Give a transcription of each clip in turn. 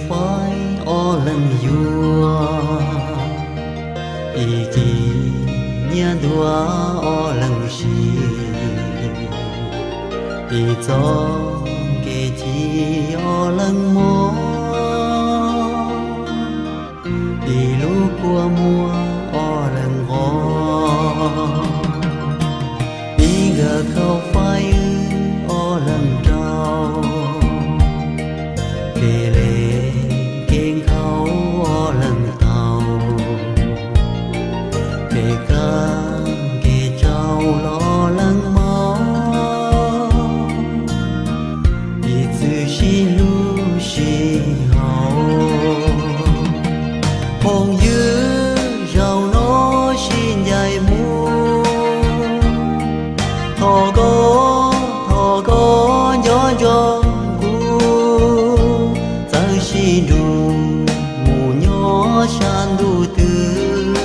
faib ob leeg yuav, ib ceg nyiaj ntuag ob leeg siv, ib txoj kev chim ob leeg mob, ib lub kua muag ob leeg nqos, ib nkawm khaub faib wb ob leeg rau, kev le kev nkhaus ob leeg tau, kev kaj kev tsau los ob leeg mob, ib txwm sib hlub sib haum. Phooj ywg, zaum no sib ncaim mus, thov koj, thov koj nco ntsoov kuv, txawm sib nrug mus nyob sab ntuj twg,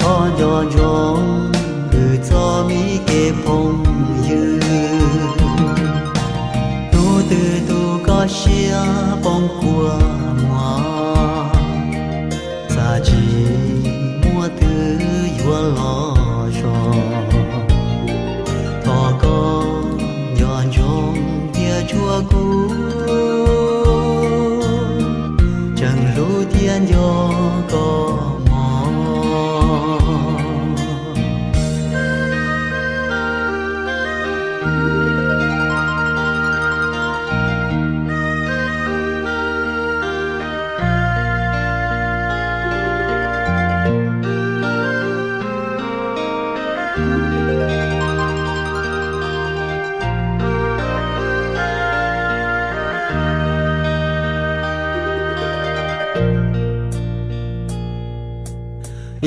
thov nco ntsoov wb txoj me kev phooj ywg. Hnub twg tus koj siab poob kua muag, xav tsis muaj twg yuav los zog, thov koj nco ntsoov thiab tshua kuv, tseem hlub thiab nco koj mog.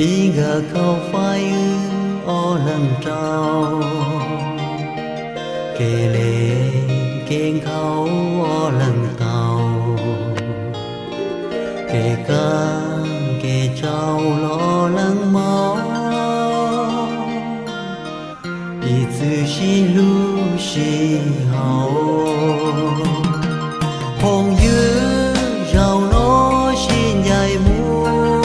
Ib nkawm khaub faib wb ob leeg rau, kev le kev nkhaus ob leeg tau, kev kaj kev tsau los ob leeg mob, ib txwm sib hlub sib haum. Phooj ywg, zaum no sib ncaim mus,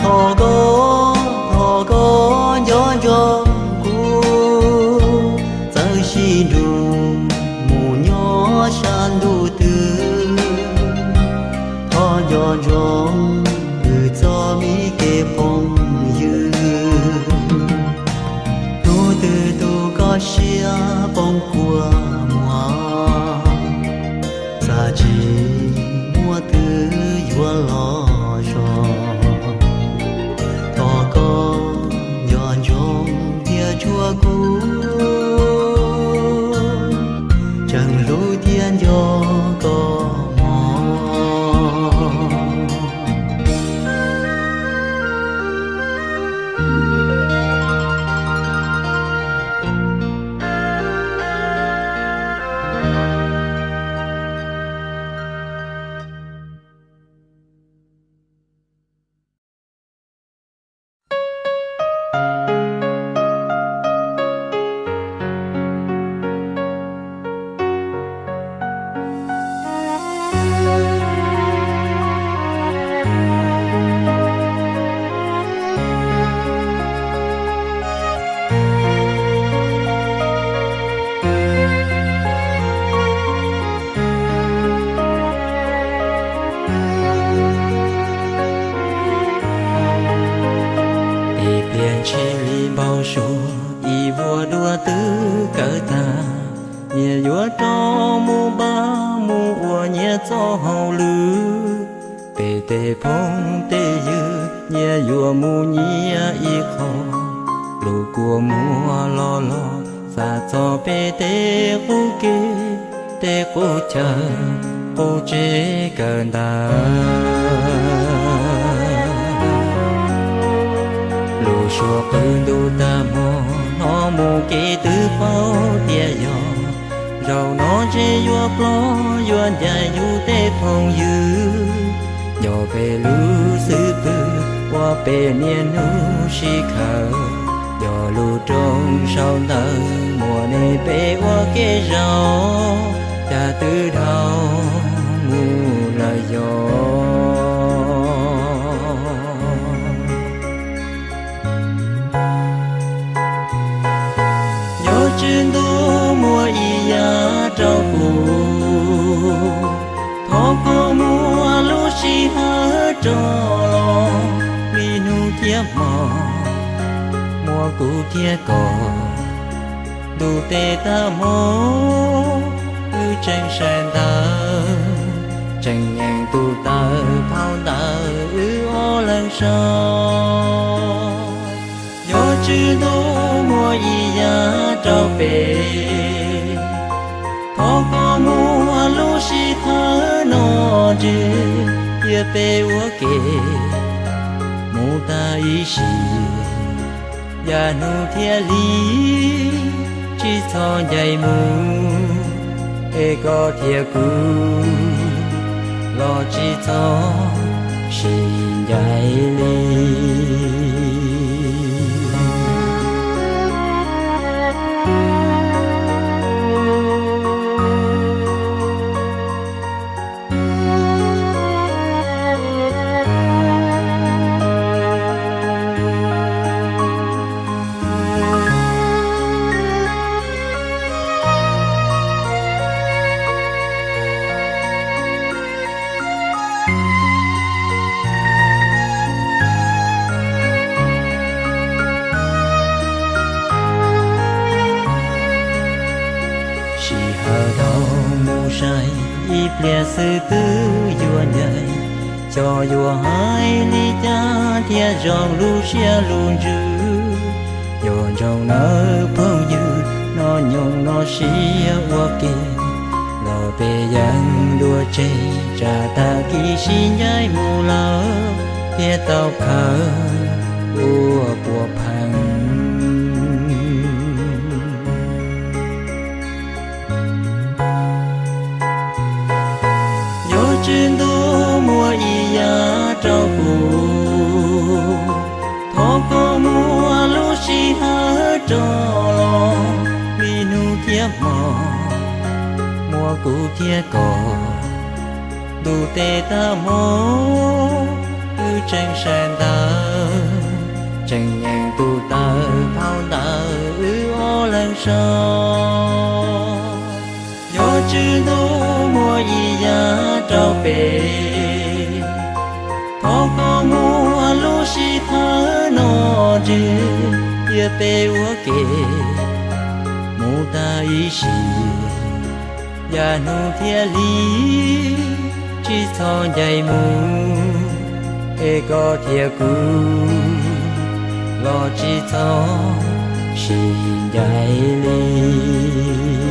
thov koj, thov koj nco ntsoov kuv, txawm sib nrug mus nyob sab ntuj twg, thov nco ntsoov wb txoj me kev phooj ywg. Hnub twg tus koj siab poob kua muag, xav tsis muaj twg yuav los zog, thov koj nco ntsoov thiab tshua kuv, tseem hlub thiab nco koj mog. Ib pliag ntshis li npau suav, ib vuag dua twb kawg tag, nyias yuav rov mus npaj mus ua nyias txoj hauj lwm. Peb tej phooj tej ywg nyias yuav mus nyias ib qho, lub kua muag los los xav txog peb tej qub kev tej qub chaw, qub tsev kawg ntawd. Lub suab qw ntuj tag hmo, hnov mus kev twb paub tias yog, zaum no ntshe yuav plob yuav ncaim yus tej phooj ywg. Nco peb lub xub pwg ua peb niaj hnub sib khaws, nco lub rooj sau ntawv muaj nej peb ua kev zaum, cas twb dhau rov los li hnub thiab hmo, muaj kuv thiab koj, ntuj teb tag hmo, wb tseem sawv ntawd, tseem nyeem tus taw phau ntawv wb ob leeg sau. Yog Tswv Ntuj muaj ib yam rau peb, thov koj muab lub sij hawm no ntswj, cia peb ua ke mus tag ib sim, yav hnub thiab hli, tsis txhob ncaim mus, es koj thiab kuv los tsis txhob sib ncaim li. Sij hawm dhau mus sai, ib pliag xwb twb yuav ncaim, xyov yuav hais li cas thiaj zoo lub siab lub ntsws. Yuav ntsoov nawb phooj ywg, no nyoog no sib ua ke, los peb yeej dua tseg, tsam tag kis sib ncaim mus lawm, thiaj tau khawb ua puas pheej. Yog Tswv Ntuj muaj ib yam rau kuv, thov koj muab lub sij hawm rov los li hnub thiab hmo, muaj kuv thiab koj, ntuj teb tag hmo, wb tseem sawv ntawd, tseem nyeem tus taw phau ntawv wb ob leeg sau. Yog Tswv Ntuj muaj ib yam rau peb, thov koj muab lub sij hawm no ntswj, cia peb ua ke mus tag ib sim, yav hnub thiab hli, tsis txhob ncaim mus, es koj thiab kuv los tsis txhob sib ncaim li.